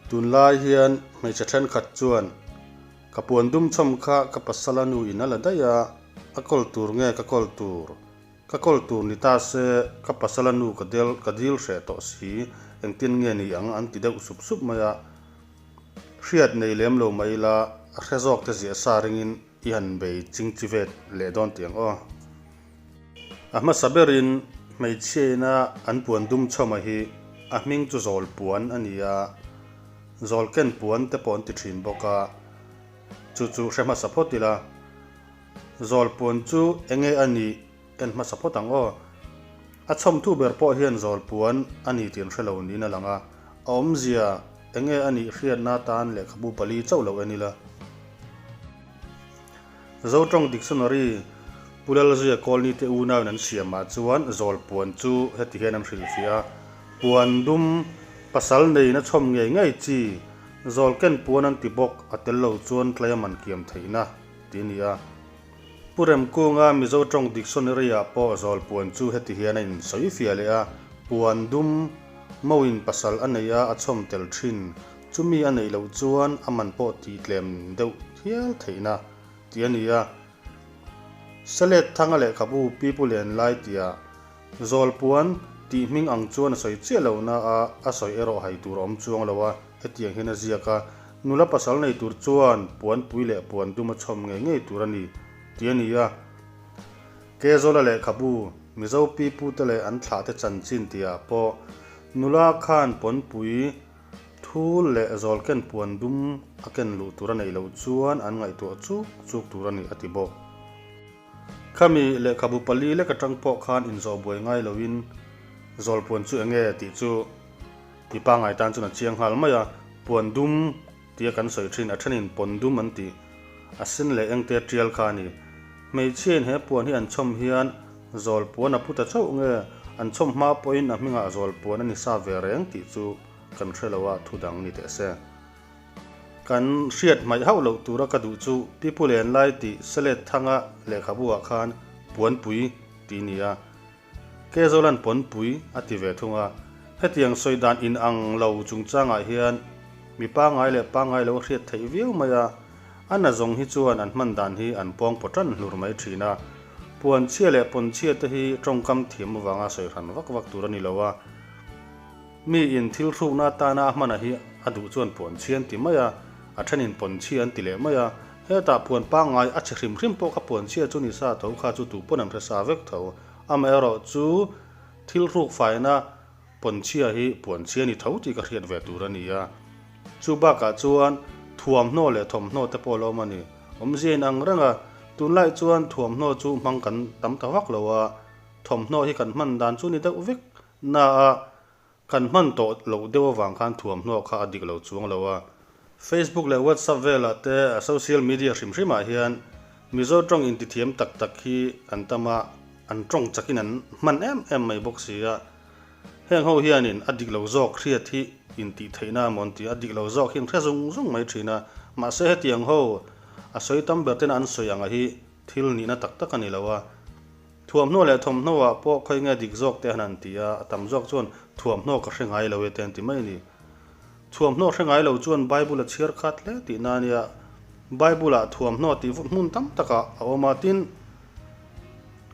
Tunlai hian hmeichhe thenkhat chuan ka puan dum chhawm kha ka pasala nu in a la daih a, a kawl tur nge ka kawl tur? Ka kawl tur ni ta se ka pasala nu ka del ka dil hreh tawh si, engtin nge ni ang an ti deuh sup sup mai a. Hriat nei lem lo mai ila a hre zawk te ziah sa ringin i han bei chingchi vet leh dawn tih ang aw. A hmasa berin hmeichhia ina an puan dum chhawma hi a hming chu zawl puan a ni a, zawl ken puan te pawh an ti thin bawk a, chu chu hre hmasa phawt ila. Zawl puan chu enge a nih en hmasa phawt ang aw. A chhawmtu ber pawh hian zawl puan a ni tih an hre lo niin a lang a, a awmzia enge a nih hriatna atan lehkhabu pali chauh lo en ila. Zotawng Dictionary Pu Lalzuia Kawlni te unauin an siamah chuan zawl puan chu heti hian an hrilhfiah a, Puan dum, pasal neiin a chhawm ngei ngei chi, zawl ken puan an ti bawk, a tel lo chuan tlai a man kiam theihna ti a ni a. Pu Remkunga Mizo Tawng Dictionary-ah pawh zawl puan chu heti hian a insawifiah leh a, Puan dum, mauin pasal a nei a, a chhawm tel thin, Chumi a neih loh chuan a man pawh tih tlem deuh hial theihna tih a ni a. Selet thanga lehkhabu pipu len lai tia Zawlpuan tih hming ang chuan a sawi chiah lo na a, a sawi erawh hai tur a awm chuang lo a, hetiang hian a ziak a, Nula pasal nei tur chuan puanpui leh puan dum a chhawm ngei ngei tur a ni tih a ni a. Kezawla lehkhabu Mizo pipute leh an thlahte chanchin tihah pawh nula khan pawnpui Thul leh zawl ken puan dum a ken luh tur a neih loh chuan an ngaihtuah chuk chuk tur a ni a ti bawk. Khami lehkhabu pali lek atang pawh khan inzawh buai ngai loin zawl puan chu enge tih chu mi pangngai tan chuan a chiang nghal mai a, puan dum tia kan sawi thin a thenin pawn dum an tih a sen leh engte tial kha a ni. Hmeichhiain he puan hi an chhawm hian zawl puan a pu ta chauh nge an chhawm hma pawhin a hmingah zawl puan a ni sa ve reng tih chu kan hre lo a thu dang ni teh se. Kan hriat hmaih hauh loh tura ka duh chu Pipu Len Lai tih Selet Thanga lehkhabu ah khan puanpui tih ni a, Kezolan pawnpui a ti ve thung a. Hetiang sawi dan inang lo chungchangah hian mi pangngai leh pangngai lo a hriat theih viau mai a, a na zawng hi chuan an hman dan hi an pawng paw tan hlur mai thin a. Puanchhia leh pawnchhia te hi tawngkam thiam avanga sawi hran vak vak tur a ni lo a. Mi in thil hrukna atana a hmana hi a duh chuan puanchhia an ti mai a, a thenin pawnchhia an ti leh mai a. Hetah puan pangngai a chhe hrim hrim pawh kha puanchhia chu ni sa tho kha chu tu pawn an hre sa vek tho. Amaherawh chu thil hruk faina pawnchhia hi puanchhia ni tho tih ka hriat ve tur a ni a. Chu bakah chuan thuamhnaw leh thawmhnaw te pawh a lo awm a ni. Awmzia in ang reng a, tunlai chuan thuamhnaw chu hmang kan tam ta vak lo a, thawmhnaw hi kan hman dan chu ni deuh vek Na a, kan hman tawh loh deuh avang khan thuamhnaw kha a dik lo chuang lo a. Facebook leh WhatsApp velah te a social media hrim hrimah hian Mizo tawng intithiam tak tak hi an tam a, an tawng chakin an hman em em mai bawk si a. Heng ho hianin a dik lo zawk hriat hi intih theihna a mawn tih a dik lo zawk hi an hre zung zung mai thin a. Mahse hetiang ho a sawi tam ber tena an sawi anga hi thil nihna tak tak a ni lo a. Thuamhnaw leh thawmhnaw ah pawh khawi nge dik zawk te han an ti a, a tam zawk chuan thuamhnaw ka hre ngai lo e te an ti mai a ni. Thuamhnaw hre ngai lo chuan Bible a chhiar khat hle tihna a nia. Bible ah thuamhnaw tih hmun tam takah a awm a, tin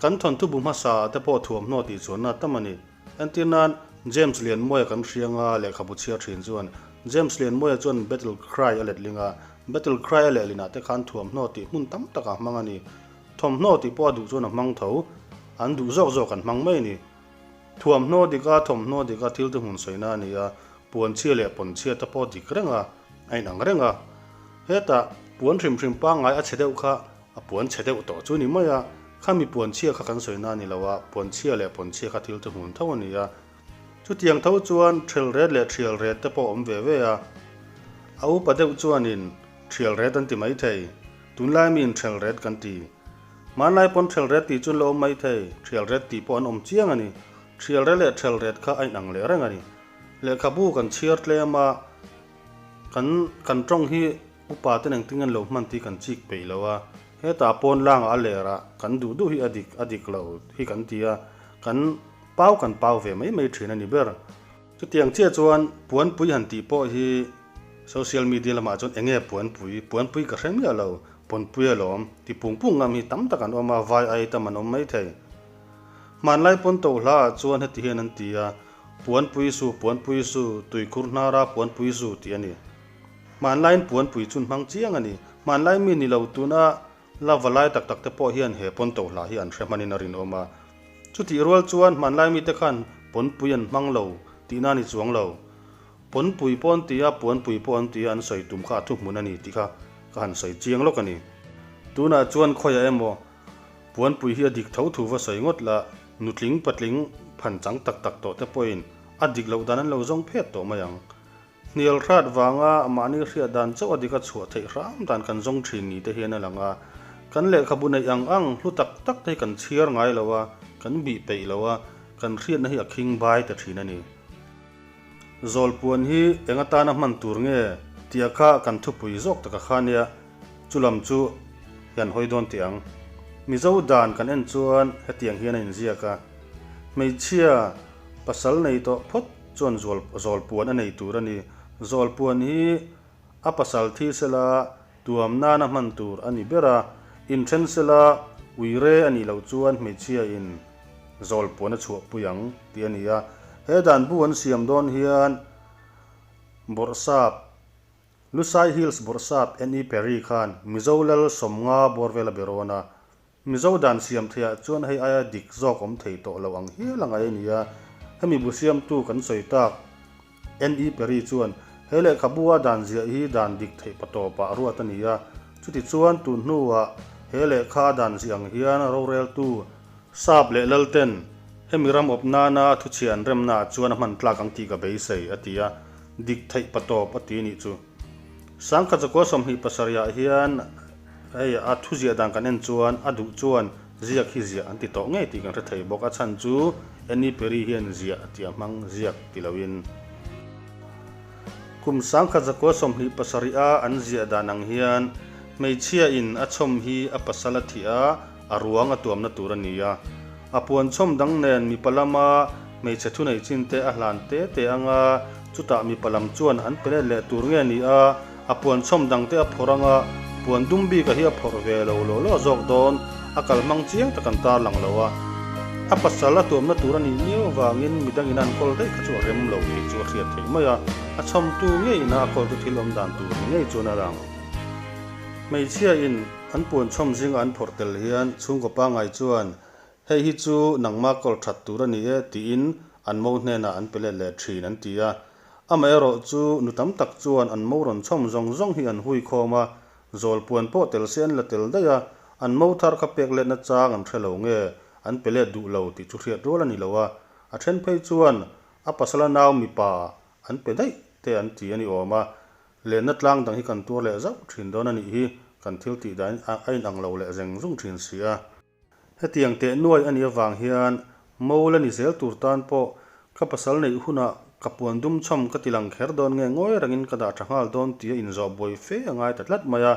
kan thawnthu bu hmasa ah te pawh thuamhnaw tih chuanna a tam a ni. Entir nan James Lianmawia kan hrianga lehkhabu chhiar thin chuan James Lianmawia chuan Battle Cry a letling a, Battle Cry a lehlinah te khan thuamhnaw tih hmun tam takah a hmang a ni. Thawmhnaw tih pawh a duh chuan a hmang tho, an duh zawk zawk an hmang mai a ni. Thuamhnaw dika thawmhnaw dika thil te hmun sawina a ni a, puanchhia leh pawnchhia te pawh dik reng a, a inang reng a. Hetah puan hrim hrim pangngai a chhe deuh kha a puan chhe deuh tawh chu ni mai a, khami puanchhia kha kan sawina a ni lo a, puanchhia leh pawnchhia kha thil te hmun tho a ni a. Chutiang tho chuan ṭhel ret leh ṭhial ret te pawh awm ve ve a, a upa deuh chuanin ṭhial ret an ti maithei. Tunlai miin ṭhel ret kan ti. Hmanlai pawn ṭhel ret tih chu an lo awm maithei, ṭhial ret tih pawh an awm chiang a ni. Ṭhial ret leh ṭhel ret kha a inang leh reng a ni. Lehkhabu kan chhiar tlem a, kan kan ṭawng hi upa ten engtin an lo hman tih kan chik peih lo a. Hetah pawn langah a ler a, kan duh duh hi a dik a dik lo hi kan ti a, kan pau kan pau ve mai mai ṭhin a ni ber. Chutiang chiah chuan puanpui han tih pawh hi. Social media lamah chuan enge puanpui, puanpui ka hre miah lo, pawnpui alawm ti pung pung ngam hi tam tak an awm a, vai ai tam an awm maithei. Hmanlai pawn to hla ah chuan heti hian an ti a, Puanpui su, puanpui su, tuikhur hnara puanpui su tih a ni. Hmanlaiin puanpui chun hmang chiang a ni. Hmanlai mi ni lo tuna la va lai tak tak te pawh hian he pawn to hla hi an hre hmanin a rinawm a. Chutih rual chuan hmanlai mite khan pawnpui an hmang lo tihna a ni chuang lo. Pawnpui pawh an ti a, puanpui pawh an ti a, an sawi tum kha a thuhmun a ni tih kha ka han sawi chiang lawk a ni. Tunah chuan khawiah emaw Puanpui hi a dik tho thu va sawi ngawt la, nutling patling phan chang tak tak tawh te pawhin a dik loh dan an lo zawng phet tawh mai ang. Hnial hrat vanga mahni hriat dan chauh a dik a chhuah theih hram dan kan zawng thin ni te hian a lang a, kan lehkhabu neih ang ang hlu tak tak te hi kan chhiar ngai lo a, kan bih peih lo a, kan hriatna hi a khing bai ta thin a ni. Zawlpuan hi eng atana hman tur nge tia kha kan thupui zawk taka kha nia, chulam chu hian hawi dawn teh ang. Mizo dan kan en chuan hetiang hian a inziak a, Hmeichhia pasal nei tawh phawt chuan zawlpuan a nei tur a ni. Zawlpuan hi a pasal thi sela tuam nana hman tur a ni ber a, inthen sela uire a nih loh chuan hmeichhia in zawlpuan a chhuahpui ang tih a ni a. He dan bu an siam dawn hian Bawrhsap, Lusai Hills Bawrhsap NE Perry khan Mizo lal 50 bawr vel a be rawn a. Mizo dan siam theiah chuan hei aia dik zawk awm thei tawh lo ang hial a ngai a ni a, hemi bu siamtu kan sawi tak NE Perry chuan he lehkhabu a dan ziah hi dan dik theih patawpah ruat a ni a, chuti chuan tun hnuah he lehkha a dan ziah ang hian roreltu Sap leh Lalten hemi ram awp nana thuchhia an remnaah chuan a hman tlak ang tih ka beisei a ti a, dik theih patawp a ti a nih chu. Sangkhat zakua 27 ah hian hei a thuziah dan kan en chuan a duh chuan ziak hi ziah an ti tawh ngei tih kan hre thei bawk. A chhan chu Annie Perry hian ziah tih a hmang ziak ti loin. Kum 1027 a an ziah dan ang hian hmeichhia in a chhawm hi a pasal a thih a, a ruang a tuamna tur a ni a. A puan chhawm dang nen mipa lama hmeichhe thunei chin te a hlan te te ang a, chutah mipa lam chuan an pe let leh tur nge ni a, a puan chhawm dang te a phawrh ang a, puan dum bik a hi a phawrh ve lo law law zawk dawn, a kal hmang chiang tak an tarlang lo a. A pasal a tuamna tur a nih miau avangin midang ina an kawl daih kha chu a rem lo tih chu a hriat theih mai a, a chhawmtu ngei ina a kawltu thil awm dan tur ni ngei chuan a lang. Hmeichhia in an puan chhawm zinga an phawrh tel hian chhungkaw pangngai chuan Hei hi chu nangma kawl that tur a ni e tiin an mo hnenah an pe let leh thin an ti a. Amaherawh chu nu tam tak chuan an mo rawn chhawm zawng zawng hi an hui khawm a, zawlpuan pawh tel se an la tel daih a, an mo thar kha pek letna chang an hre lo nge an pe let duh lo tih chu hriat rual a ni lo a, a then phei chuan a pasala nau mipa an pe daih te an ti a ni awm a, lenna tlang dang hi kan tuar leh zauh thin dawn a nih hi kan thil tih dan a inang lo leh zeng zung thin si a. Hetiang teh nuai a nih avang hian mo la ni zel tur tan pawh ka pasal neih hunah ka puan dum chhawm ka ti lang kher dawn nge ngawi rengin ka dah tha nghal dawn tia inzawh buai fe a ngai ta tlat mai a,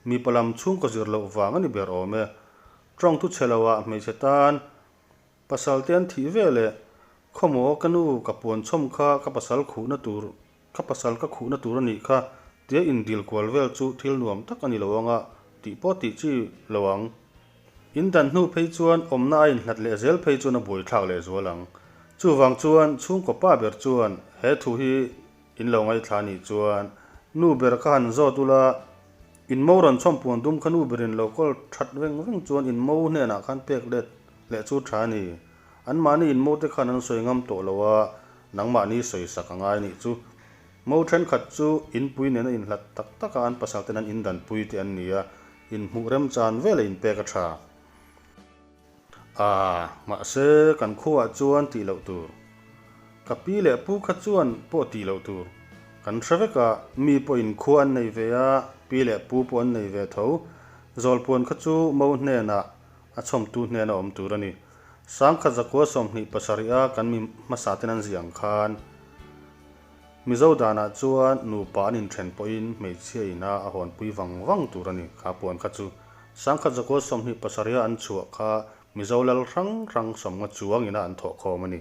mipa lam chhungkaw zir loh vang a ni ber awm e. Tawng thu chhe loah hmeichhe tan pasal te an thih ve leh khawmaw ka nu ka puan chhawm kha ka pasal khuhna tur Ka pasal ka khuhna tur a nih kha, tia indil kual vel chu thil nuam tak a ni lo ang a, tih pawh tih chi lo ang. In dan hnu phei chuan awmna a inhlat leh zel phei chuan a buaithlak leh zual ang. Chuvang chuan chhungkaw pa ber chuan he thu hi in lo ngaithla a nih chuan nu ber kha han zawt ula, in mo rawn chhawm puan dum kha nu berin lo kawl that veng veng chuan in mo hnenah khan pek let leh chu tha a ni. Anmahni in mo te khan an sawi ngam tawh lo a, Nangmahni sawisak a ngai nih chu. Mo thenkhat chu inpui nena inhlat tak taka an pasal ten an indanpui te an ni a, inhmuh remchan vel a inpek a tha. Aa, mahse kan khuaah chuan tih loh tur. Ka pi leh pu kha chuan pawh tih loh tur. Kan hre vek a, mi pawhin khua an nei ve a, pi leh pu pawh an nei ve tho. Zawlpuan kha chu mo hnenah a chhawmtu hnena awm tur a ni. 1127 a kan mi hmasa ten an ziah ang khan Mizo danah chuan nupa an inthen pawhin hmeichhia ina a hawnpui vang vang tur a ni. Kha puan kha chu 1127 a an chhuah kha Mizo lal hrang hrang 50 chuang ina an thawhkhawm a ni.